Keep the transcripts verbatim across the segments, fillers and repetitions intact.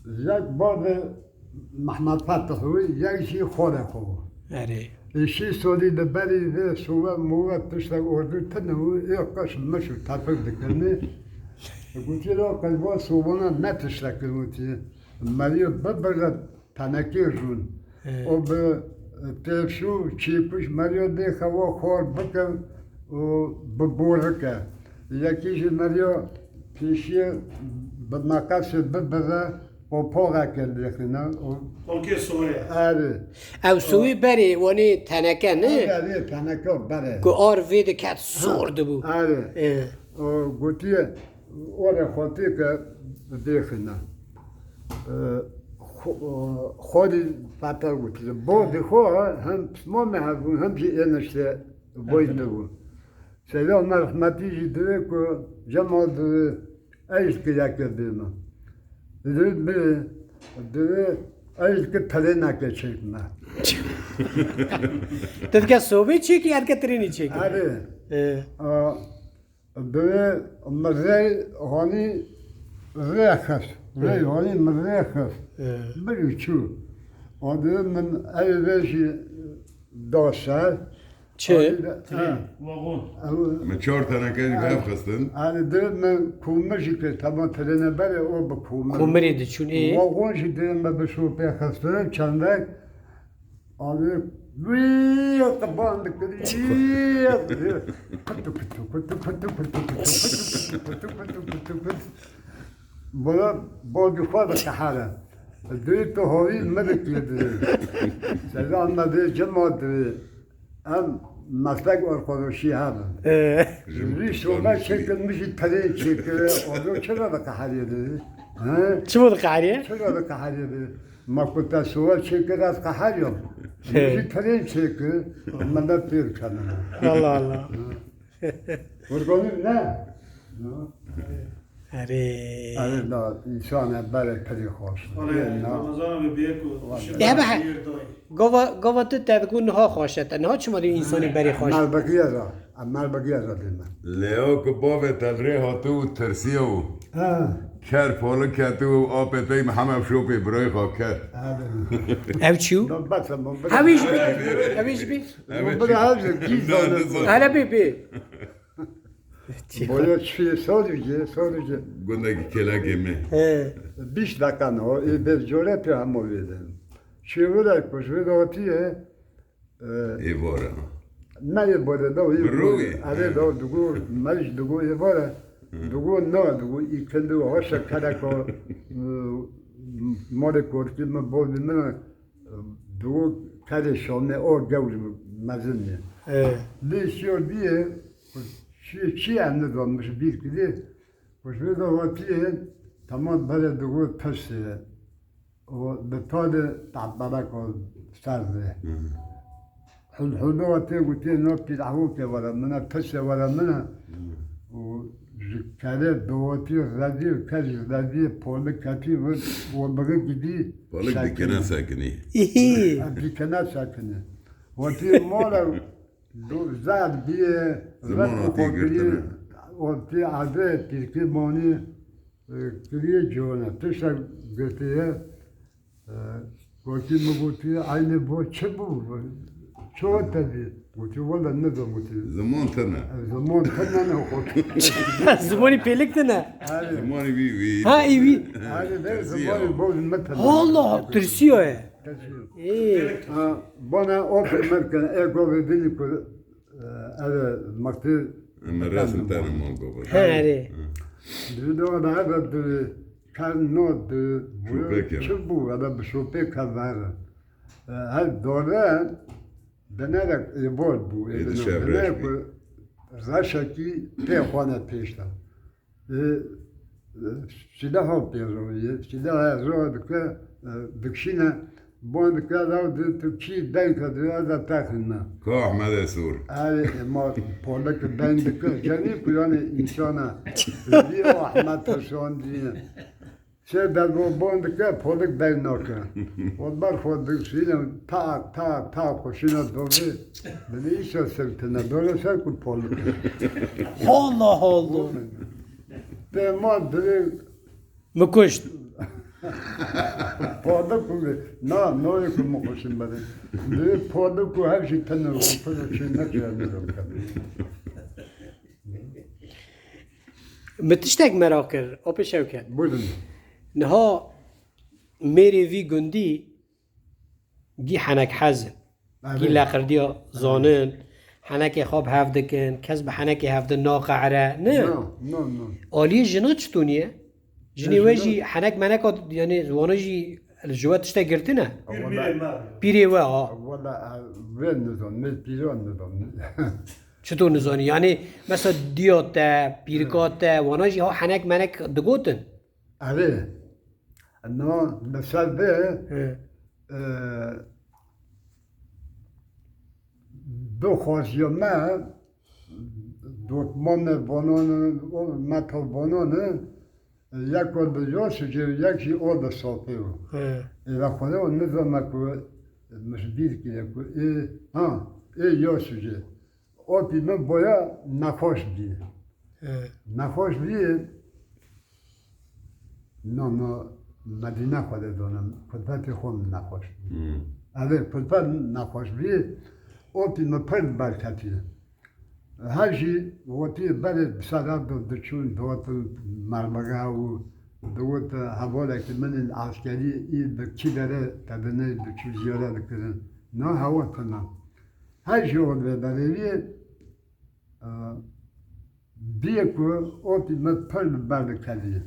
Yek bavê Mehmet Fetih bû, yek jî xalê xwe bû. Erê. Ê şîş salî li berî vê sowe mowe tiştek ordû tune bû, ê qeş miş û tepik dikirinê. Gotî, "Ra qey va sovana ne tiştek kirin," gotî. Meriyo bibire tenekê rûn. He. O bi têfşû çîkuş meriyo dê xewa xwar bike û biborike. Yekî jî meriyo pêşiyê bi meqesê bibire û poxeke lêxîne û Xulkê soye. Erê. Ew sowî berê wanî teneke ne? Erê, erê, teneke berê. Ku ar vê diket sor dibû. Erê. Ê. O gotiye, "Ore xwetê ke dêxîne." E, xo-, xwedî Fetih gotiye. Bo dixwe hem pismamê hebûn hem jî ênişte boy dibû. Seyda Merhmetî jî divê ku Cemal divê ez ki yeke bême. Divê bê, divê ez ki trêneke çêkme. Tu dike sobê çêkî, ez dike trênî çêkî. Erê. Ê. A, Divê min rê hanî rê xist. Rê hanî min rê xist. Ê. Bir û çû. A divê min ev vê jî da ser. Çi? Hanî de, Trê, ha. Wagon. Ew Min çar teneke jî bi hev xistin. Hanî divê min kumir jî kir. Tema trêne berê o bi kumir. Kumirê diçûn, ê? Wagon jî divê me bi şopê xistin. Çendek Abi, wî, qeban dikir, wî, kutu, kutu, kutu. Bana bol bir fazla kahara. Duyup da hovi mı bekliyordu? Selam da diyor, cemaat diyor. Em meslek arkadaşı hem. Ee. Wî sohbet çekilmiş, pere çekilmiş. O da çira da kahar yedi. He? Çi bu da kahar yedi? Çira da kahar yedi. Ma ku te sual çêkir, ez qeheriyam. He. Min jî trên çêkir, min de pêr kenime. Allah Allah. Kurbanî ne? Erê. Erê, na, însan e, berê pirî xweş. Erê, na. Ramazan abi bê ku Ya be he. Gova, gova tu te digo niha xweş e te. Niha çima diyo însanî berê xweş? Mal begiya ra. Em mal begiya ra dême. Leo ku bavê te li rê hatibû û tirsiya û Ha. ker polik ketibû û apê te yî Mihemed şopê birayê xwe ker. Abi. Ev çi yo? Lan bak sen, bak. Ev iş bi. Ev iş bi. Ev iş bi. Bira abi, gîz Na, alın. Ne zor. Hele bi, bi. Boya çi sadece, sadece. Gundek kelekê me. He. Biş dakika ne o, e, bir coğrafya hem o verdi. Çevre kuşu da otiye. Êvara. Me êvara da wî Bi rûyê. Erê da digo, me jî digo êvara. Digo na, digo îkindi û haşa kereka, e, malê korkî min, bavê min, e, digo kerê Şamê, o gewr mezin ye. Ê. Lê şiyo diye, çi, çi em nizanmiş bîr kiriye. Ku ji vê de hatiye, temam bere digo tiştê. O bi tade tahberek o ser de. Hı. Hul-, hulû tê gotê, "No pîrahokê were min e, pisê were min e." Hı. Û ji kerê dowetî redî, û ker ji redî polik ketî vir, û bigi gidî Polik sekinî. Dikine sekinî. Îhî. Dikine sekinî. Wetî mala du-, zad bîye, Ziman ret û hatî xwe girtine. Kirî, wetî erdê pîrkî manî, E, kiriye cihana, tiştek girtiye, e, wekî min gotiye, "Eynê bo çi bû? Çawa te dî?" Gotiye, "Wele nizam," gotiye. Ziman tune. E, ziman tune ne xwe. Zimanî pêlik tune. Erê. Zimanî wî, wî. Ha, î wî. Erê, ne, Tersî zimanî ya. Bo min tune. Allah, tirsiya ye. Tersî. Ê. Ha, bana o pêmerken, e, govê dinî ku Ev e, maktir Em resim tane mal baba. He, erê. Hı. Dibî de ona hebe di kar no di Şopê keve. Çi bû? Hebe bi şopê keve. E, her dore denerek êbor bû. Ê, êdine dişe denerek reş bû. Reşekî pê xwane pêşta. E, e, silaha pê roye, silaha ro dike, e, dikşine, bon dike, law di tu çi denk dike, ez de texine. Ka Ahmedê Sûr. Erê, e, ma polek denk dike, cenî ku yani insana, e, bir Ahmet Hasan diye. Çe dergo bon dike, polek denk nake. O ber xwe dikşine, tak, tak, tak, xweşine dovê. Bini işe sirtine, dore ser ku polek. Allah Allah. Pê ma dilê Mi kuşt. Padik û na, nayê ku min xweşin berê. Lê padik û her jî tenê û pir û çê nekire nizam kevin. Min tiştek meraq kir, Apê Şewket. Buyurun. Niha mêrê vî gundî gî henek hez in. Gî Evet. leqirdiya zanin, henekê xwe bi hev dikin, kes bi henekê hev din naqehre, ne? No, no, no. Aliyê jina çitûnî ye? Jinê Ya we jina jî henek meneka, yanî wana jî ji we tiştek girtine? Wala, Pîrê we ha. Wala, e, vê nizam, me pîran nizam. Çitor nizanî? Yanî mesela diya te, pîrika te, wana jî ha henek menek digotin? Erê. No, li ser vê, He. e, du xwaziya me, dotmanê bonan, o meta bonan, yek o li Yosûcê, yek jî o li Sofê bû. He. Ê vexwere o nizame ku min ji bîr kiriye ku ê, ha, ê Yosûcê. Opî min boya nexweş bî. He. Nexweş bî, na, na Medîne xwe de donim, kulfetê xwe min nexweş bî. Hmm. Evê kulfet nexweş bî, opî min pir li ber ketî. Her jî wotî berê bi ser ev diçûn, digotin mermixe û digot hevalekî min ên eskerî î bi kî derê tedinê diçû ziyaret dikirin. Na hewa tune. Her jî o vê berê vî, e, biyê ku otî min pir li ber dikedî.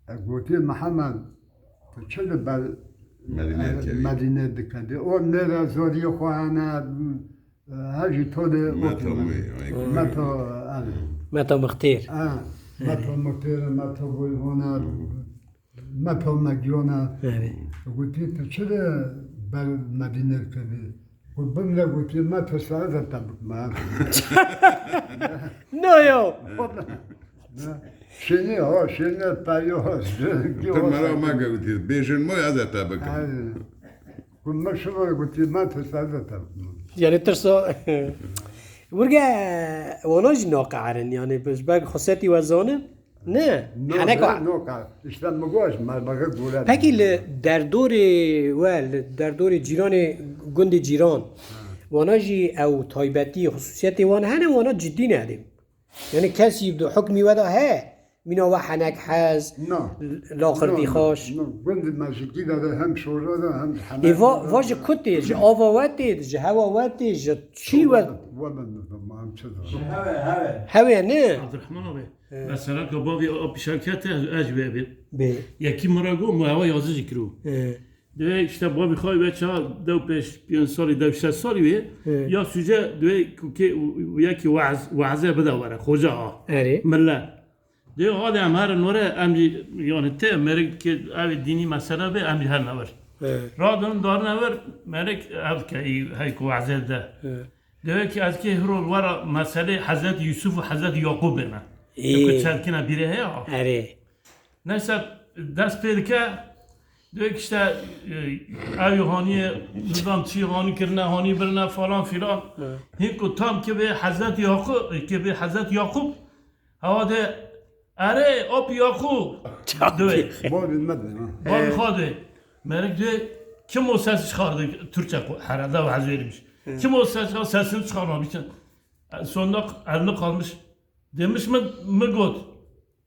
E, gotiye, Mihemed, tu çi li ber, Medînê e, dikedî? Medînê dikedî? O nêre zoriyê xwe hene, e, her jî tolê Meta otî min. Wê, wê. Meta, e, Meta Mixtêr. E, Meta Mixtêr, Meta Boyvana. Me pewna giyona. Evet. Gotî, tu çi li ber Medîne dikevî? Got, bimle, gotî, me tu saete te bikme. No yo. Şênî, ha, şênî, peyo. Tu mera me gotî, bêjin mo ya ze te bikim. Got, me şiva, gotî, me tu saete te bikme. Yani tirsa. Wirge, wana jî naqeherin, yani, bi, ji ber xusiyetî we zanin. Ne. No, Heneka ne, no, ka. İşte mi goş, me bege gore. Pekî li derdorê we, li derdorê cîranê gundê cîran, Ha. wana jî ew taybetî, xusûsiyetê wan hene, wana cidî ne edê? Yani kesî bi hukmî we de he, mîna we henek hez, No. laqirdî No, no, xaş. no. Gundê me ji gî de hem şora de hem henek Ê va, de. va ji ku tê, ji ava we tê, ji hewa we tê, ji çî we? Wala, wala, wala, em çi de. Hewe, hewe. Hewe ne? Abdurrahman abi. He. Mesela ka bavê Apî Şevket e, ez ji wê bê. Bê. Yekî min re got, min hewa yazî jî kiro. He. Divê işte bavê xwe wê ça dew pêş pênc salî, dew şeş salî wê. He. Ya sûce divê ku kê û, û yekî weaz, weaze bide were, xoca ha. Erê. Mille. Divê hadi em herin were, em jî, yani te merik ki ev dînî mesele bê, em jî herine wir. He. Radin darine wir, merik ev ke, hey ku weaze de. He. Divê ki ez kê hiro wera meselê Hezretî Yusuf û Hezretî Yaqûb bêne. Ê. Ku çelkîna bîrê heye ha. Erê. Neyse, dest pê dike, divê ki işte, e, ew hanî, nizam çi hanî kirine, hanî birine falan filan. Hı. Hîn ku tam ki bê Hezretî Yaqûb, ki bê Hezretî Yaqûb, hewa de, erê, Apî Yaqûb. Divê. Bavê me de, ha. Bavê Ee. xwe de. Merik divê, kim o ses çıkardı, Türkçe ku-, herhalde o ez vermiş. Hı. Kim o ses, sesini çıkarmamış. Sonunda elini kalmış. Demiş mi, mi got.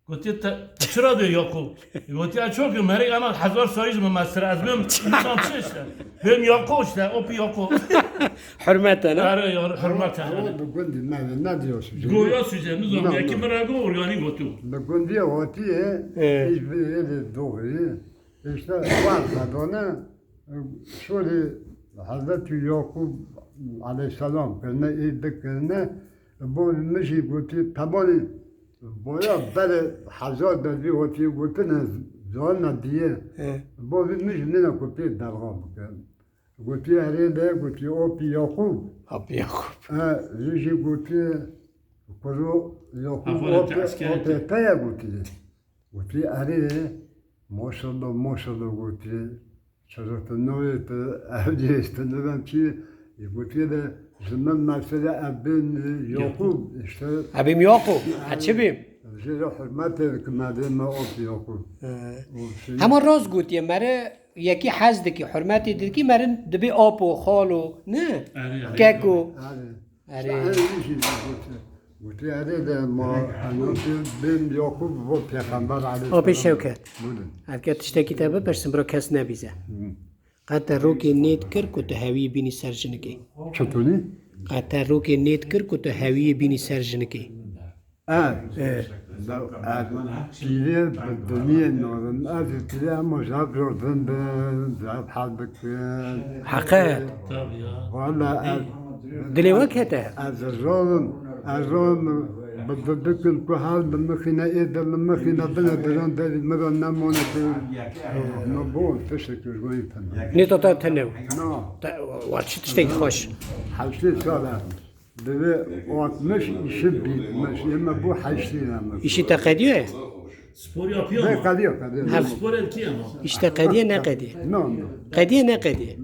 Gotiye te, te çira diyor Yaqûb? Gotiye çok yo, merik ama hezar sayı mı mesele, ez bim, insan çi işte. Bim Yaqûb işte, Apî Yaqûb. Hürmeten, ha? Ara ya, hürmeten. Ama bu gundî me ne diyorsun? Goya süce, nizam, Ne, ya ki ne? Merago organi gotu. Bi gundî otiye, Ee. hiçbir yeri doğru. İşte var kadını, şöyle Hazreti Yaqûb aleyhisselam kirine, ê dikirine, bo min jî gotî, tebanî boya berê hezar dervî hotî gotine, zana diye. He. Bo min jî nêne ku pê derxa bikin. Gotî, erê de, gotî, Apî Yaqûb. Apî Yaqûb. E, jî jî gotî, kuro Yaqûb, Apî, Apî te ye gotî. Gotî, erê, maşallah, maşallah, gotî, çaza tu navê tu, ev cihêz tu nizam çi, e, gotî de, ji min mesela ev bên, e, Yaqûb, işte. Ebêm Yaqûb, e, çi bêm? Jê re hurmetê dikim, me dê me ot Yakûb. Ee, û şey Hema rast gotiye, mere yekî hez dikî, hurmetê dikî, merin dibê apo, xalo, ne? Erê, erê. Keko. Erê. Erê. Erê, îşî gotiye. Gotiye, erê de ma, hema bên Yakûb bo pêxember aleyhisselam. Apê Şewket. Bûdin. Erke tiştekî te bipirsim, biro kes nebîze. Hı. Qet te rokê nêt kir ku tu hewiyê bînî ser jinikê? Çitonî? Qet te rokê nêt kir ku tu hewiyê bînî ser jinikê? Ez. E. Ez pîrê bi diniyê nadim. Ez pîrê, ema ji hev rojin bin, ji hev hel bikin. Heqet. Valla ez Dilê we kete. Ez rojin, ez rojin bi didikin ku hel bi mixîne, ê de bi mixîne, bine diran derî min re nemane tu. Me bo tiştek ji we tene. Nê to te tene. Na. Te, wa çi tiştekî xweş. Heştê sal e. Divê altmış, îşi bitmiş. Ê me bû heştê ne me. Îşî te qediye? Spor yapıyor Ne ama. Qediye, qediye. Hem Spor etki ama. İşte qediye ne qediye? No, no. Qediye ne qediye?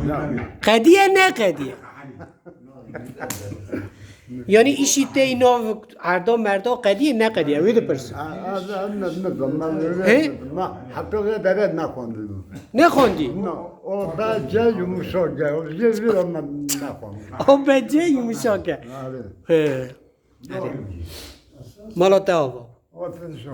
No, no. Qediye ne qediye? Yani işî tey nav erda merda qediye ne qediye? Wê dipirsin. A, a, a, ne, ne, ne, He? Ma, heta vê dere nexwendin. Ne xwendî? No, o B C yumuşak e. O jê vî re me nexwendin. O B C yumuşak e. Are. He. Are. Mala te ava. O te şo.